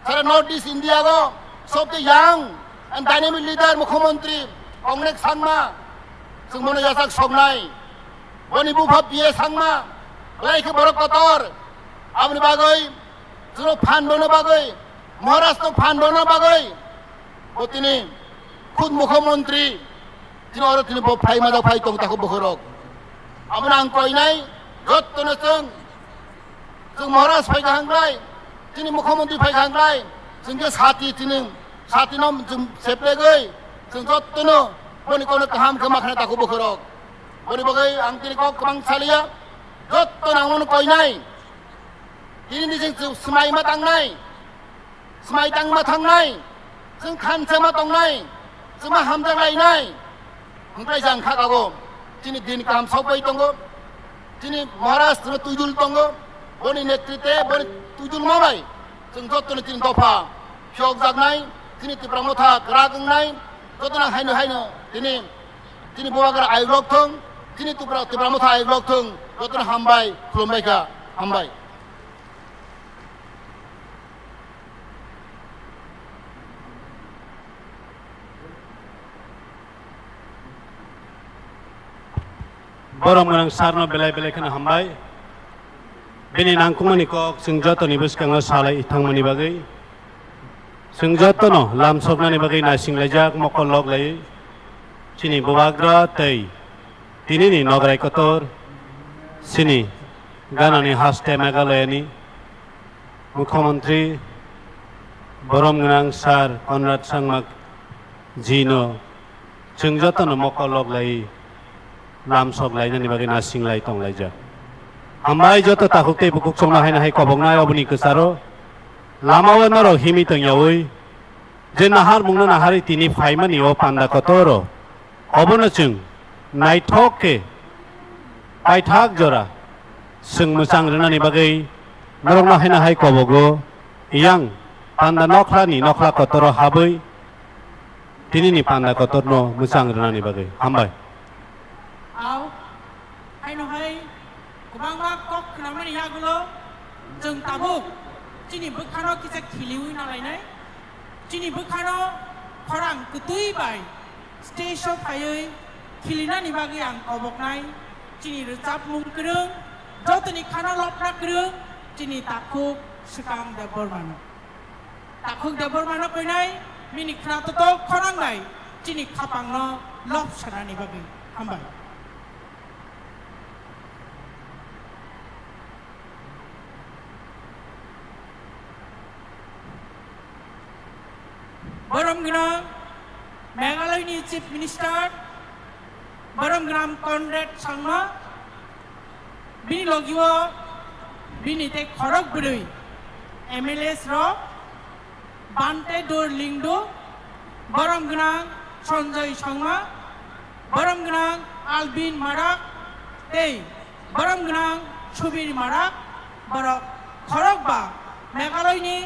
Sara North East India go sobse young and dynamic leader mukhyamantri Congress sangma, chwng bono yachak soknai. Boni bupha P A sangma, belai khe borok kotor. Aboni bagwi chwngno phan bono bagwi, Maharashtra phan bono bagwi, bo tini khud mukhyamantri, tini oro tini bo phai majak phai tong takhuk bukhuk rok. Abono ang koinai, jottono chwng, chwng Maharaj phai kaham klai, tini mukhyamantri phai kaham klai, chwng khe sati tini, sati no chwng seplegwi, chwng jottono boni kono kaham khe ma khna takhuk bukhuk rok. Boni bagwi ang tini kok kwbang saliya, jottono ang bono koinai. Tini ni chwng swmai ma tangnai, swmai tangma thangnai, chwng khansa ma tongnai, chwng ma hamjak lainai. Hwnkhai jang kha kago, chini din kaham sokbai tongo, chini Maharaj no tuidul tongo, boni netrite, boni tuidul ma bai chwng jottoni chini dopha phiyokjaknai, chini Tipra Motha kwrak wngnai, jotono haino haino tini, chini bubagra ayuk lok thung, chini Tipra, Tipra Motha ayuk lok thung, jotono hambai, khulumbai kha, hambai. Borok mwnang sarno belai belai kheno hambai. Bini nangkukmani kok chwng jotoni bwskango salai thangmani bagwi. Chwng jotono lamsoknani bagwi naisinglaijak mokol lok laiwi chini bubagra tei tinini nograi kotor chini ganani haste Meghalayani Mukhyamantri borom gwnang Sir Conrad Sangma jino chwng jotono mokol lok lai lam sok lainani bagwi nasing lai tong laijak. Hambai joto takhuk tei bukhuk chongno haino hai koboknai oboni kwcharo lamao norok himwi tong yaui je naharmungno naharwi tini phaimani o panda kotoro obono chwng naithok khe paithak jora chwng mwchang rwnani bagwi norokno haino hai kobogo yang panda nokhlani nokhla kotoro habwi tinini panda kotorno mwchang rwnani bagwi. Hambai. Au, haino hai kwbangma kok khnamani yagulo chwng tabuk chini bwkhano kisa khiliwi nalainai. Chini bwkhano khorang kwtwi bai stage-o phaiwi khilinani bagwi ang koboknai chini rwchapmung kwrwng, jotoni khana lobna kwrwng chini takhuk Swkang Debbarmano. Takhuk Debbarmano koinai bini khna totok khorang bai chini khapangno lob sanani bagwi. Hambai. Borom gwnang Meghalaya ni Chief Minister, borom gwnang Conrad Sangma, bini logi o bini tei khorok bwrwi M L As rok, Bhante Dor Lyngdoh, borom gwnang Sanjoy Sangma, borom gwnang Alvin Marak tei borom gwnang Subir Marak, borok khorok ba Meghalaya ni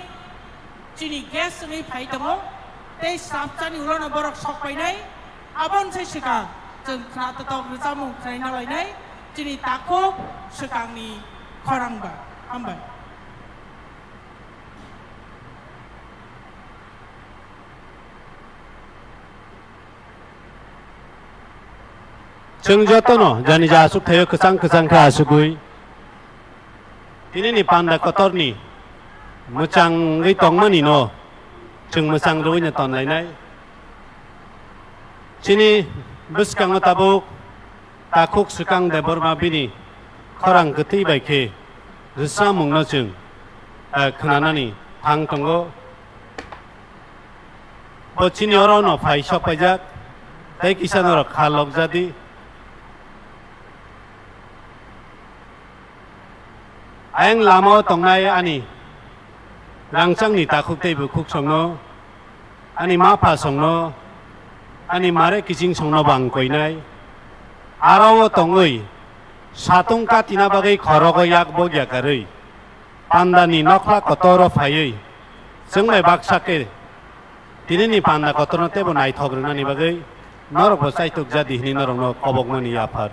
chini guest wngwi phai tongo, tei sabchani ulono borok sok painai. Aboni se swkang chwng khna totok rwchapmung khnaina lainai chini takhuk swkangni khorang ba. Hambai. Chwng jotono jani ja aswk thaio kwchang kwchang khe aswkwi tinini panda kotorni mwchangwi tongmani no chwng mwchang rwino tonlainai. Chini bwskango tabuk takhuk Swkang Debbarma bini khorang kwtwi bai khe rwchapmungno chwng, eh, khwnanani thang tongo. Bo chini oro no phai sok paijak, tei kisa norok kha lok jadi. Ayang lama o tongnai ani rangchakni takhuk tei bukhuk songno, ani ma pha songno, ani mare kiching songno bo ang koinai. Aro o tongwi satung katina bagwi khorogo yak bok yakarwi pandani nokhla kotoro phaiwi chwng bai baksa khe tinini panda kotorno teibo naithok rwnani bagwi norokbo chaitok jadi hwnwi norokno kobokmani yaphar.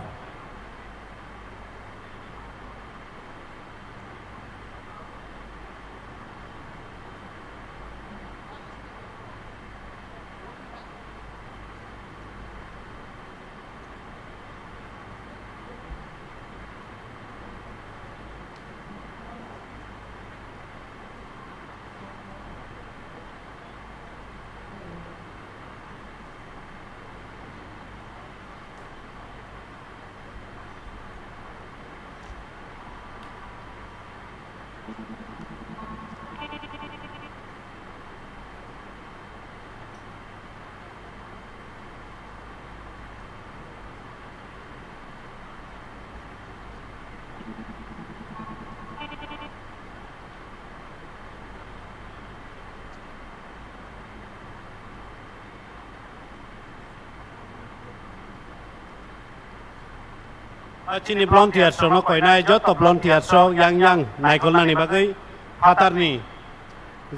Ah, chini volunteers rokno koinai joto volunteers rok yang yang naikolnani bagwi phatarni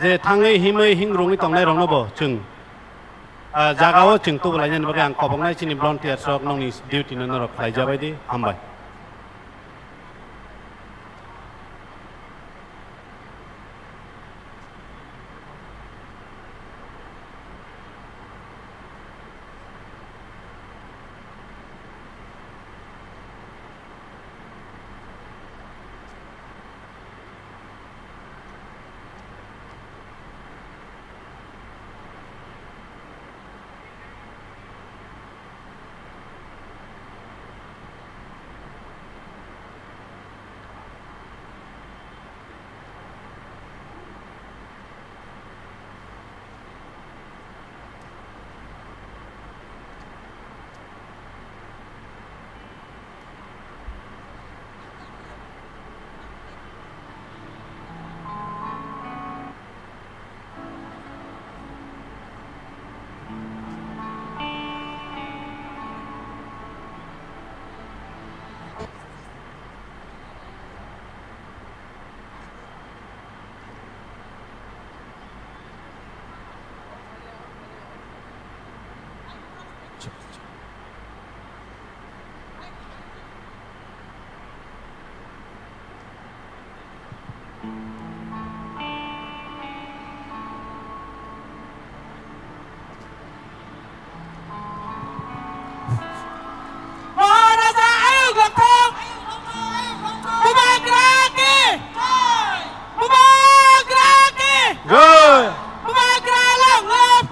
je thangwi himwi hingrungwi tongnai rokno bo chwng, ah, jagao chwng tubulainani bagwi ang koboknai chini volunteers rok nokni duty no norok khlai jabai di. Hambai.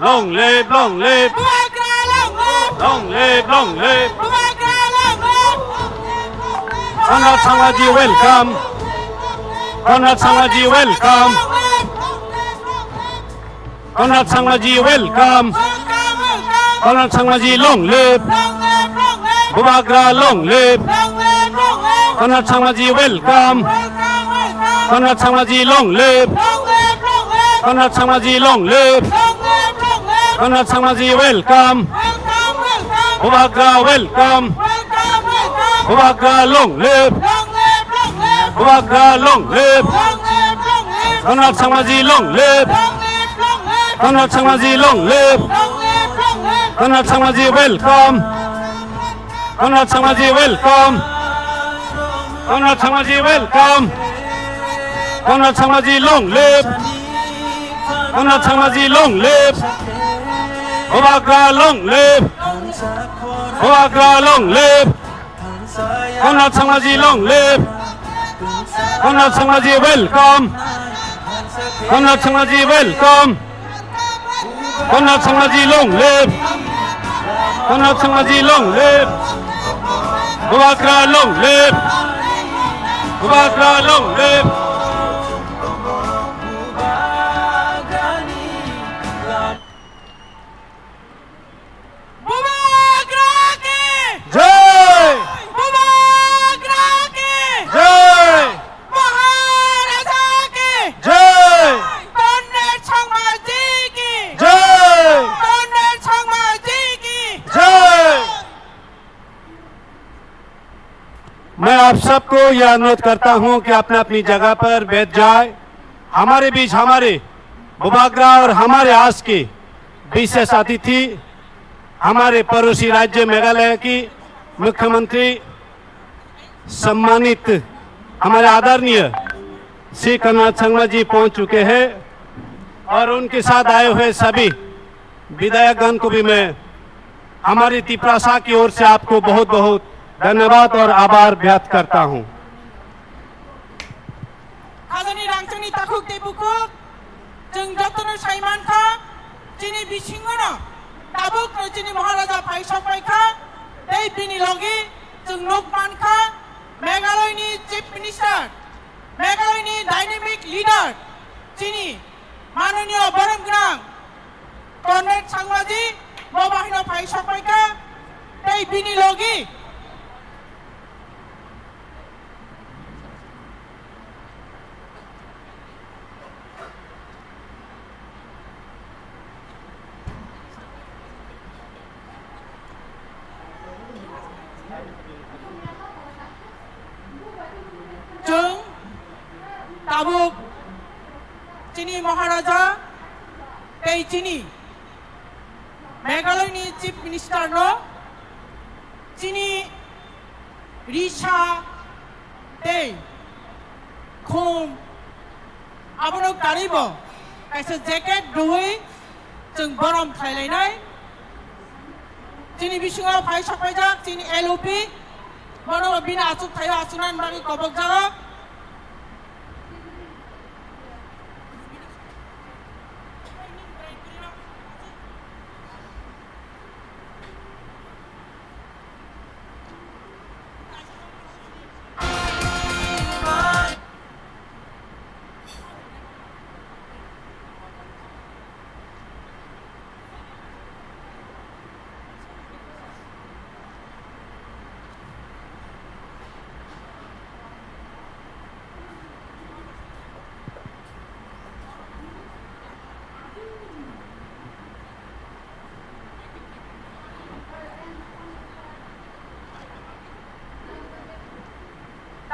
Long live, long live. Bubagra long live. Long live, long live. Bubagra long live. Conrad Sangmaji welcome. Conrad Sangmaji welcome. Conrad Sangmaji welcome. Conrad Sangmaji long live. Bubagra long live. Conrad Sangmaji welcome. Conrad Sangmaji long live. Conrad Sangmaji long live. Conrad Sangmaji welcome. Bubagra welcome. Bubagra long live. Bubagra long live. Conrad Sangmaji long live. Conrad Sangmaji long live. Conrad Sangmaji welcome. Conrad Sangmaji welcome. Conrad Sangmaji welcome. Conrad Sangmaji long live. Conrad Sangmaji long live. Bubagra long live. Bubagra long live. Conrad Sangmaji long live. Conrad Sangmaji welcome. Conrad Sangmaji welcome. Conrad Sangmaji long live. Conrad Sangmaji long live. Bubagra long live. Bubagra long live. Bubagra ki! Jai! Bubagra ki! Jai! Maharaja ki! Jai! Conrad Sangmaji ki! Jai! Conrad Sangmaji ki! Jai! मैं आप सबको यह अनुरोध करता हूं कि अपने अपनी जगह पर बैठ जाए। हमारे बीच हमारे बुबाग्रा और हमारे आज के विशेष अतिथि हमारे पड़ोसी राज्य मेघालय की मुख्यमंत्री सम्मानित हमारे आदरणीय श्री कन्हैया संगमा जी पहुंच चुके हैं और उनके साथ आए हुए सभी विधायकगण को भी मैं हमारी तिपरासा की ओर से आपको बहुत बहुत धन्यवाद और आभार व्यक्त करता हूं। Khajani rangchakni takhuk tei bukhuk, chwng jotono sai mankha, chini bisingono tabukno chini Maharaja phai sokpai kha, tei bini logi chwng nuk mankha, Meghalaya ni Chief Minister, Meghalaya ni dynamic leader, chini manoniyo borom gwnang Conrad Sangmaji bo bahino phai sokpai kha, tei bini logi chwng tabuk chini Maharaja tei chini Meghalaya ni Chief Minister no chini risa tei khum abono karwi bo kaisa jacket rwui chwng borom khlai lainai. Chini bisingo phai sokpaijak chini L O P, bono bini achuk thaio achuknani bagwi kobokjago.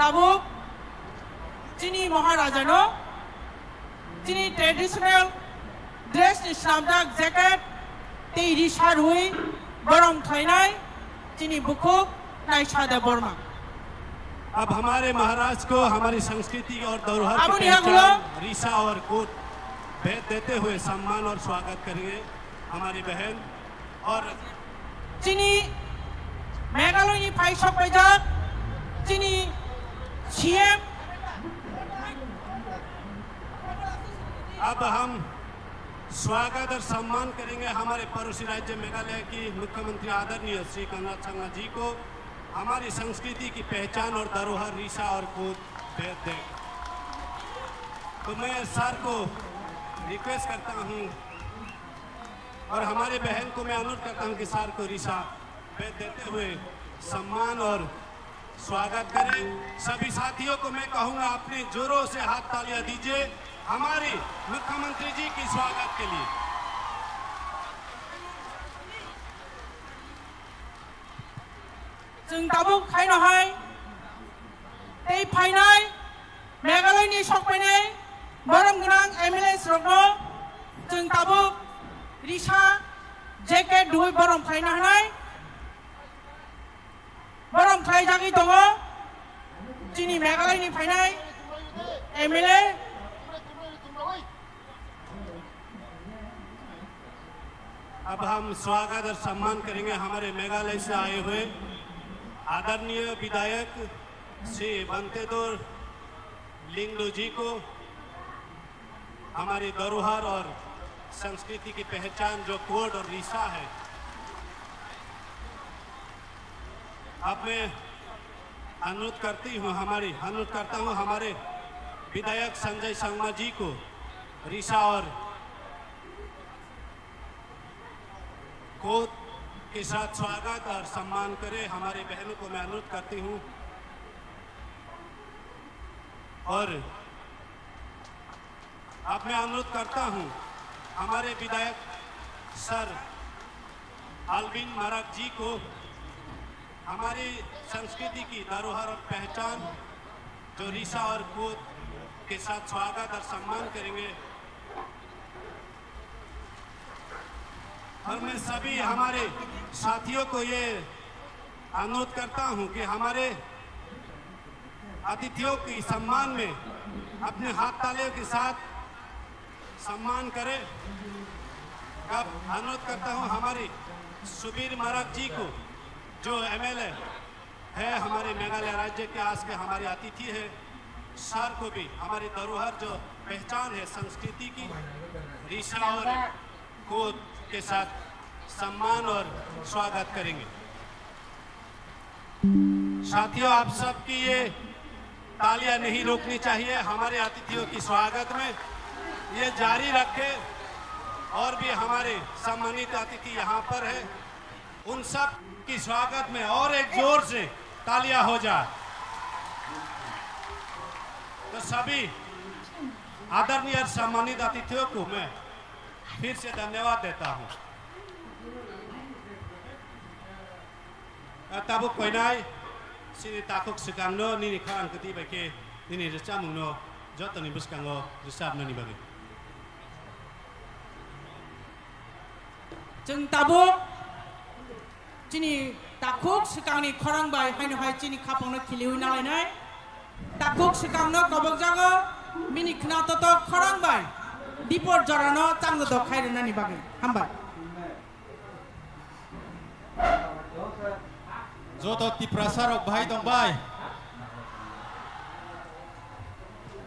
Tabuk chini Maharajano chini traditional dress ni swnamjak jacket tei risa rwi borom khlainai chini bukhuk Naisa Debbarma. अब हमारे महाराज को हमारी संस्कृति और धरोहर की Aboni पहचान yagulo रिसा और कोट भेंट देते हुए सम्मान और स्वागत करेंगे हमारी बहन और chini Meghalaya ni phai sokpaijak chini C M. अब हम स्वागत और सम्मान करेंगे हमारे पड़ोसी राज्य मेघालय की मुख्यमंत्री आदरणीय श्री कोनराड संगमा जी को, हमारी संस्कृति की पहचान और धरोहर रीसा और कूद भेद देख। तो मैं सर को रिक्वेस्ट करता हूँ और हमारे बहन को मैं अनुरोध करता हूँ कि सर को रीसा भेद देते हुए सम्मान और स्वागत करें। सभी साथियों को मैं कहूँगा, अपने जोरों से हाथ तालियां दीजिए हमारी मुख्यमंत्री जी की स्वागत के लिए। Chwng tabuk haino hai tei phainai Meghalaya ni sokphainai borom gwnang M L A rokno chwng tabuk risa J K dui borom khlaina hwnwi borom khlaijagwi tongo chini Meghalaya ni phainai M L A. अब हम स्वागत और सम्मान करेंगे हमारे मेघालय से आए हुए आदरणीय विधायक श्री बंतेदोर लिंगडो जी को। हमारी धरोहर और संस्कृति की पहचान जो कोड और रिसा है, अब मैं अनुरोध करती हूँ, हमारी अनुरोध करता हूँ हमारे विधायक संजय संगमा जी को रिसा और कोड के साथ स्वागत और सम्मान करें। हमारी बहनों को मैं अनुरोध करती हूँ और अब मैं अनुरोध करता हूँ हमारे विधायक सर अल्विन माराक जी को हमारी संस्कृति की धरोहर और पहचान जो रिसा और कोड के साथ स्वागत और सम्मान करेंगे। और मैं सभी हमारे साथियों को ये अनुरोध करता हूँ कि हमारे अतिथियों की सम्मान में अपने हाथ तालियों के साथ सम्मान करें। अब अनुरोध करता हूँ हमारे सुबीर माराक जी को, जो M L A है हमारे मेघालय राज्य के, आज के हमारे अतिथि है। सर को भी हमारी धरोहर जो पहचान है संस्कृति की, रिसा और कोड के साथ सम्मान और स्वागत करेंगे। साथियों, आप सबकी ये तालियां नहीं रुकनी चाहिए हमारे अतिथियों की स्वागत में, ये जारी रखें। और भी हमारे सम्मानित अतिथि यहाँ पर है, उन सब की स्वागत में और एक जोर से तालियां हो जाए। तो सभी आदरणीय और सम्मानित अतिथियों को मैं फिर से धन्यवाद देता हूँ। Tabuk koinai, chini takhuk swkangno nini khorang kwtwi bai khe nini rwchapmungno jotoni bwskango rwchapnani bagwi. Chwng tabuk chini takhuk swkangni khorang bai haino hai chini khapangno khiliui nalainai. Takhuk swkangno kobokjago bini khwnatotok khorang bai dipor jorano changdodok khai rwnani bagwi. Hambai. Joto Tiprasa rok bahai tong bai?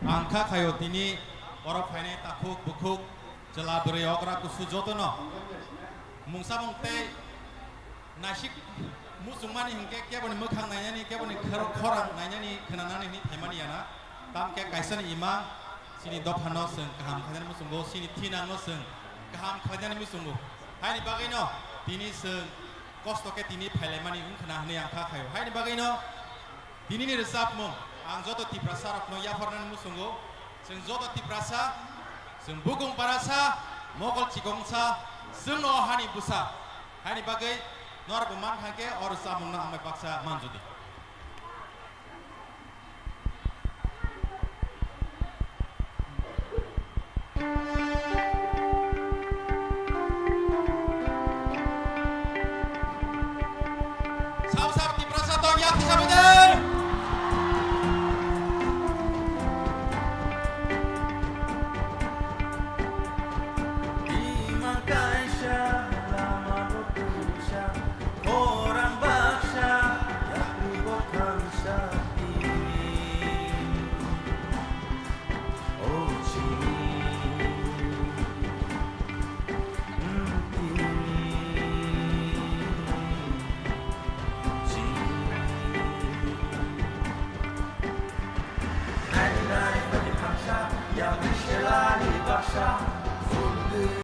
Ang kha khaio tini oro phainai takhuk bukhuk, chwla bwrwi okra kusu jotono. Mungsa mung tei naisik muchungmani hinkhe keboni mwkhang nainani, keboni khor-, khorang nainani, khwnanani hwnwi phaimani yana. Tamkhe kaisani imang chini dophano chwng kaham khainani muchungo, chini thinangno chwng kaham khlainani muchungo. Haini bagwino tini chwng kosto khe tini phailaimani wngkhwna hwnwi ang kha khaio. Haini bagwino tinini rwchapmung ang joto Tiprasa rokno yapharnani muchungo. Chwng joto Tiprasa, chwng bukung parasa, mokol chikongsa, chwngno hani bwsa. Haini bagwi norokbo man thangkhe o rwchapmungno ang bai baksa manjodi. Sabo sabo Tiprasa tong yak tisa bede. Imang kaisa lama bo tuisa, khorang baksa yakni bo thamsa tini. O chini.